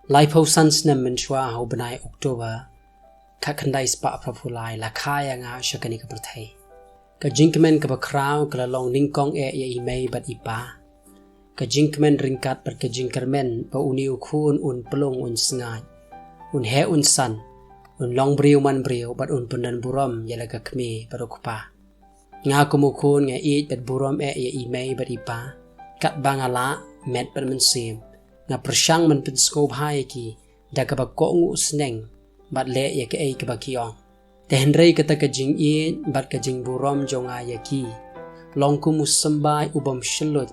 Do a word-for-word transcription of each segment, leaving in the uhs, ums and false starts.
Laiphew san snem mynshuwa ha u bnai October, khatkhyndai spah phraphew lai, la kha ïa nga sha kane ka pyrthei. Ka jingkmen kaba khraw ka la long nyngkong eh ïa i mei bad i pa. Ka jingkmen ryngkat bad ka jingkyrmen ba une u khun un plung un sngaid, un heh un san, un long briew man briew bad un pyndon burom ïa la ka kmie bad u kpa. Nga kum u khun nga ïeit bad burom eh ïa i mei bad i pa. Katba nga lah, met bad mynsiem, nga pyrshang ban pynsngewbha ïa ki da kaba kohnguh sneng bad leh ïa kaei kaba ki ong. Te hynrei kata ka jingïeit bad ka jingburom jong nga ïa ki long kum u symbai u bym shylluid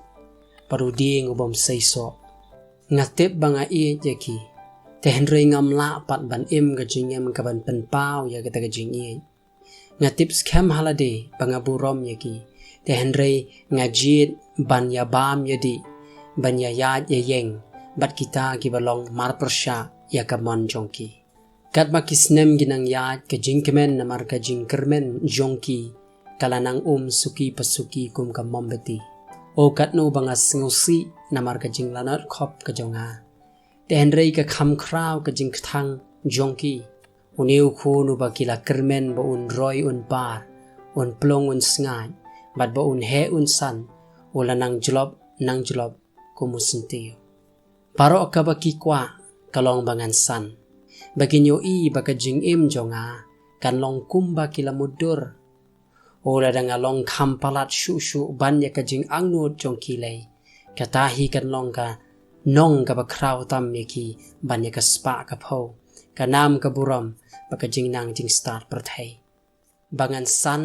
bad u dieng u bym seisoh. Nga tip ba nga ïeit ïa ki, te hynrei ngam lah pat ban im ka jingim kaban pynpaw ïa kata ka jingïeit. Nga tip skhem ha lade ba nga burom ïa ki, te hynrei nga jied ban ïa bam ïa dih, ban ïa ïaid ïa ïeng bad kita kiba long marpyrshah ïa ka mon jong ki. Katba ki snem ki nang ïaid, ka jingkmen namar ka jingkyrmen jong ki ka la nang um suki pa suki kum ka mombati. O katno ba nga sngewsih namar ka jinglanot khop ka jong nga. Te hynrei ka kham khraw ka jingkthang jong ki. Une u khun uba ki la kyrmen ba un roi un par, un plung un sngaid, bad ba un heh un san, u la nang jlop nang jlop kum u syntiew. Baroh kaba ki kwah ka long ba ngan san, ba kin ïohi ba ka jingim jong nga kan long kumba ki la mutdur. O lada nga long kham palat shuh shuh ban ïa ka jingangnud jong ki lei, kata hi kan long ka nong kaba khraw tam ïa ki ban ïa ka spah ka phew, ka nam ka burom bad ka jingnang jingstad pyrthei. Ba ngan san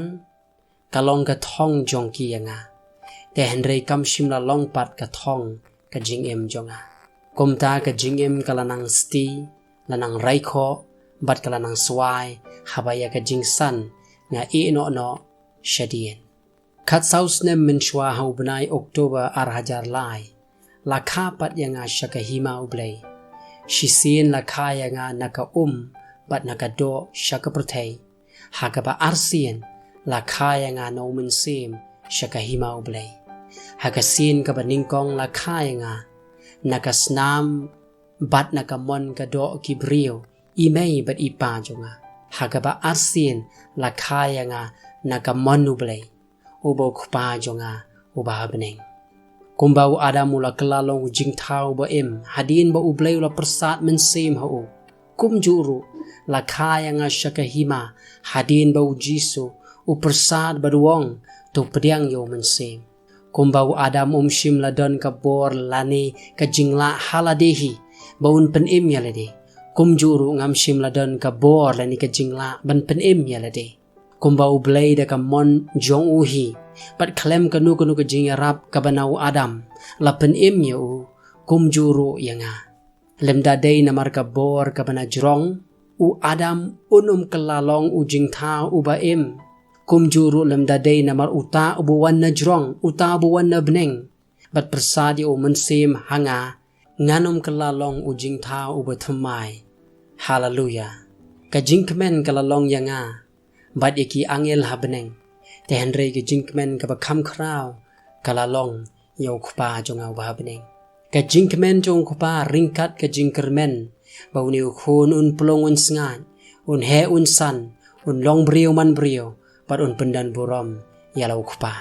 ka long ka thong jong ki ïa nga, te hynrei kam shym la long pat ka thong ka jingim jong nga. Kumta ka jingim ka la nang sti, la nang raikhoh, bad ka la nang swai, haba ïa ka jingsan nga ïeh noh noh shadien. Khatsaw snem mynshuwa ha u bnai October ar hajar lai, la kha pat ïa nga sha ka hima U Blei. Shisien la kha ïa nga na ka um bad na ka doh sha ka pyrthei. Ha kaba arsien la kha ïa nga na u mynsiem sha ka hima U Blei. Ha ka sien kaba nyngkong la kha ïa nga na ka snam bad na ka mon ka doh ki briew, i mei bad i pa jong nga. Ha kaba arsien la kha ïa nga na ka mon U Blei, uba u Kpa jong nga uba ha bneng. Kumba u Adam u la kylla long u jingthaw uba im hadien ba U Blei u la pyrsad mynsiem ha u, kumjuh ruh la kha ïa nga sha ka hima hadien ba U Jisu u pyrsad bad u ong, to pdiang ïa u mynsiem. Kumba u Adam um shym la don ka bor lane ka jinglah ha lade hi ba un pynim ïa lade, kumjuh ruh ngam shym la don ka bor lane ka jinglah ban pynim ïa lade. Kumba U Blei da ka mon jong u hi bad khlem kano kano ka jingïarap kaba na u Adam la pynim ïa u, kumjuh ruh ïa nga. Lymda dei namar ka bor kaba na jrong, u Adam un ym kylla long u jingthaw uba im. Kumjuh ruh lymda dei namar uta uba wan na jrong, uta uba wan na bneng, bad pyrsad ïa u mynsiem ha nga, ngan ym kylla long u jingthaw uba thymmai. Haleluya. Ka jingkmen ka la long ïa nga bad ïa ki angel ha bneng, te hynrei ka jingkmen kaba kham khraw ka la long ïa u Kpa jong nga uba ha bneng. Ka jingkmen jong u Kpa ryngkat ka jingkyrmen ba une u khun un plung un sngaid, un heh un san, un long briew man briew, bad un pyndon burom ïa la u Kpa.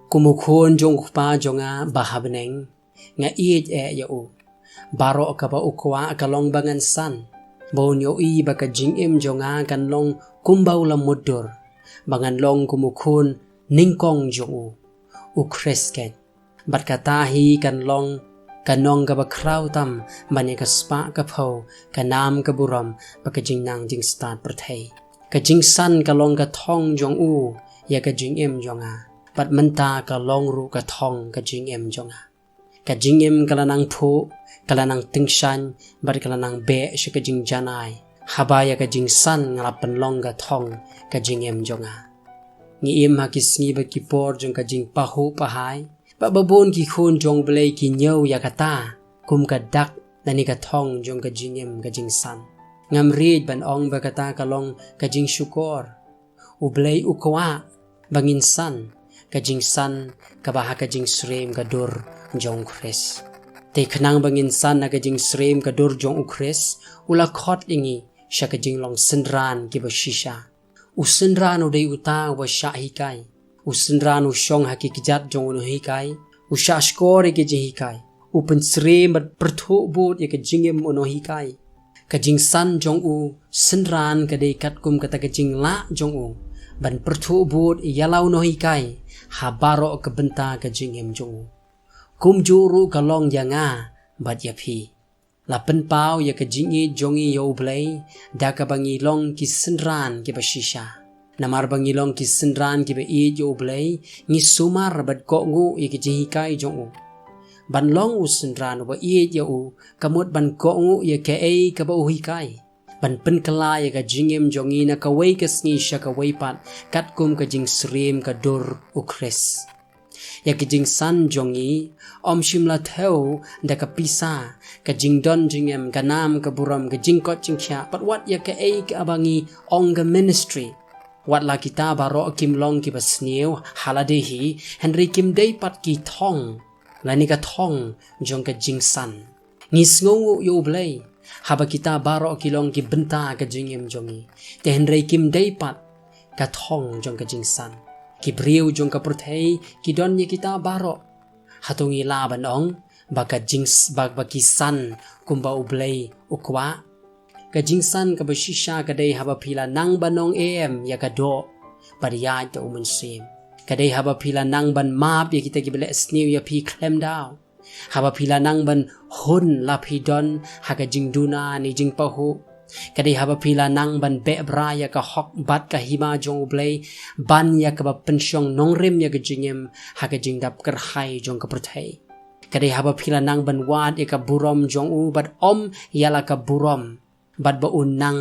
Kum u khun jong u Kpa jong nga ba ha bneng, nga ïeit eh ïa u. Baroh kaba u kwah ka long ba ngan san, ba un ïohi ba ka jingim jong nga kan long kumba u la mutdur, ba ngan long kum u khun nyngkong jong u, u Khrist keiñ. Bad kata hi kan long ka nong kaba khraw tam ban ïa ka spah ka phew, ka nam ka burom bad ka jingnang jingstad pyrthei. Ka jingsan ka long ka thong jong u ïa ka jingim jong nga, bad mynta ka long ruh ka thong ka jingim jong nga. Ka jingim ka la nang phuh, ka la nang tyngshaiñ, bad ka la nang beh sha ka jingjanai, haba ïa ka jingsan nga la pynlong ka thong ka jingim jong nga. Ngi im ha ki sngi bad ki por jong ka jingpahuh pahai, bad ba bun ki khun jong U Blei ki ñiew ïa kata kum ka dak lane ka thong jong ka jingim ka jingsan. Ngam rit ban ong ba kata ka long ka jingshukor. U Blei u kwah ba ngin san ka jingsan kaba ha ka jingsyriem ka dur jong u Khrist. Te khnang ba ngin san ha ka jingsyriem ka dur jong u Khrist, u la khot ïa ngi sha ka jinglong synran kiba shisha. U synran u dei uta uba shah hikai. U synran u shong ha ki kjat jong u nonghikai. U shah shkor ïa ki jinghikai. U pynsyriem bad pyrthuh bud ïa ka jingim u nonghikai. Ka jingsan jong u synran ka dei katkum kata ka jinglah jong u ban pyrthuh bud ïa la u nonghikai ha baroh ka bynta ka jingim jong u. Kumjuh ruh ka long ïa nga bad ïa phi. La pynpaw ïa ka jingïeit jong ngi ïa u Blei da kaba ngi long ki synran kiba shisha. Namar ba ngi long ki synran kiba ïeit ïa u Blei, ngi sumar bad kohnguh ïa ka jinghikai jong u. Ban long u synran uba ïeit ïa u ka mut ban kohnguh ïa kaei kaba u hikai. Ban pynkylla ïa ka jingim jong ngi na kawei ka sngi sha kawei pat katkum ka jingsyriem ka dur u Khrist. Ïa ka jingsan jong ngi ym shym la thew da ka pisa, ka jingdon jingem, ka nam ka burom, ka jingkoit jingkhiah, bad wat ïa kaei kaba ngi ong ka ministry. Wat la kita baroh kim long kiba sniew ha lade hi, hynrei kim dei pat ki thong lane ka thong jong ka jingsan. Ngi sngewnguh ïa u Blei haba kita baroh ki long ki bynta ka jingim jong ngi, te hynrei kim dei pat ka thong jong ka jingsan. Ki briew jong ka pyrthei ki don ïa kita baroh. Hato ngi lah ban ong ba ka jings-, ba, ba ki san kumba u Blei u kwah? Ka jingsan kaba shisha ka dei haba phi la nang ban ong em ïa ka doh bad ïaid da u Mynsiem. Ka dei haba phi la nang ban map ïa kita kiba leh sniew ïa phi khlem daw. Haba phi la nang ban hun la phi don ha ka jingduna ne jingpahuh. Ka dei haba phi la nang ban beh bra ïa ka hok bad ka hima jong u Blei, ban ïa kaba pynshong nongrim ïa ka jingim ha ka jingdap kyrhai jong ka pyrthei. Ka dei haba phi la nang ban wad ïa ka burom jong u bad ym ïa la ka burom, bad ba un nang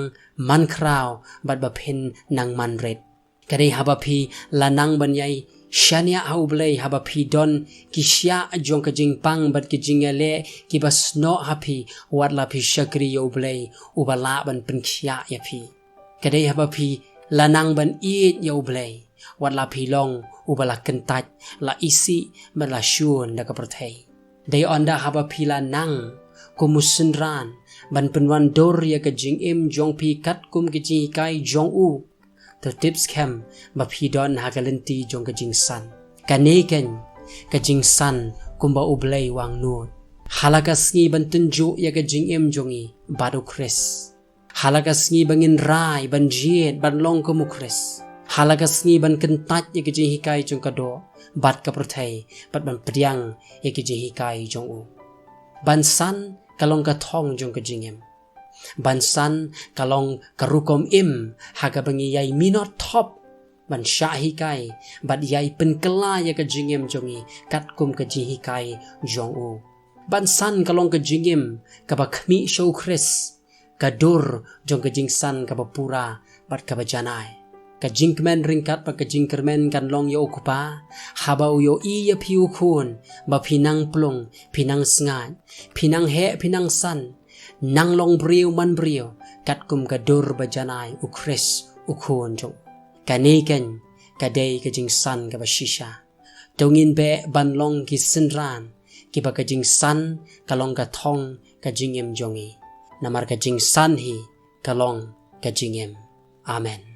man khraw bad ba phin nang man rit. Ka dei haba phi la nang ban ïai shaniah ha u Blei haba phi don ki shiah jong ka jingpang bad ki jingïaleh kiba snoh ha phi, wat la phi shakri ïa u Blei uba lah ban pynkhiah ïa phi. Ka dei haba phi la nang ban ïeit ïa u Blei, wat la phi long uba la kyntait, la isih bad la shun da ka pyrthei. Dei ynda haba phi la nang kum u synran ban pynwandur ïa ka jingim jong phi katkum ka jinghikai jong u, to tip skhem ba phi don ha ka lynti jong ka jingsan. Kane keiñ ka jingsan kumba u Blei u angnud. Ha la ka sngi ban tynjuh ïa ka jingim jong ngi bad u Khrist. Ha la ka sngi ba ngin rai ban jied ban long kum u Khrist. Ha la ka sngi ban kyntait ïa ka jinghikai jong ka doh bad ka pyrthei, bad ban pdiang ïa ka jinghikai jong u. Ban san ka long ka thong jong ka jingim. Ban san ka long ka rukom im ha kaba ngi ïai minot thop ban shah hikai bad ïai pynkylla ïa ka jingim jong ngi katkum ka jinghikai jong u. Ban san ka long ka jingim kaba khmih sha u Khrist, ka dur jong ka jingsan kaba pura bad kaba janai. Ka jingkmen ryngkat bad ka jingkyrmen kan long ïa u Kpa haba u ïohi ïa phi u khun, ba phi nang plung, phi nang sngaid, phi nang heh, phi nang san, nang long briew man briew katkum ka dur ba janai u Khrist u Khun jong u. Kane keiñ ka dei ka jingsan kaba shisha. To ngin beh ban long ki synran kiba ka jingsan ka long ka thong ka jingim jong ngi. Namar ka jingsan hi ka long ka jingim. Amen.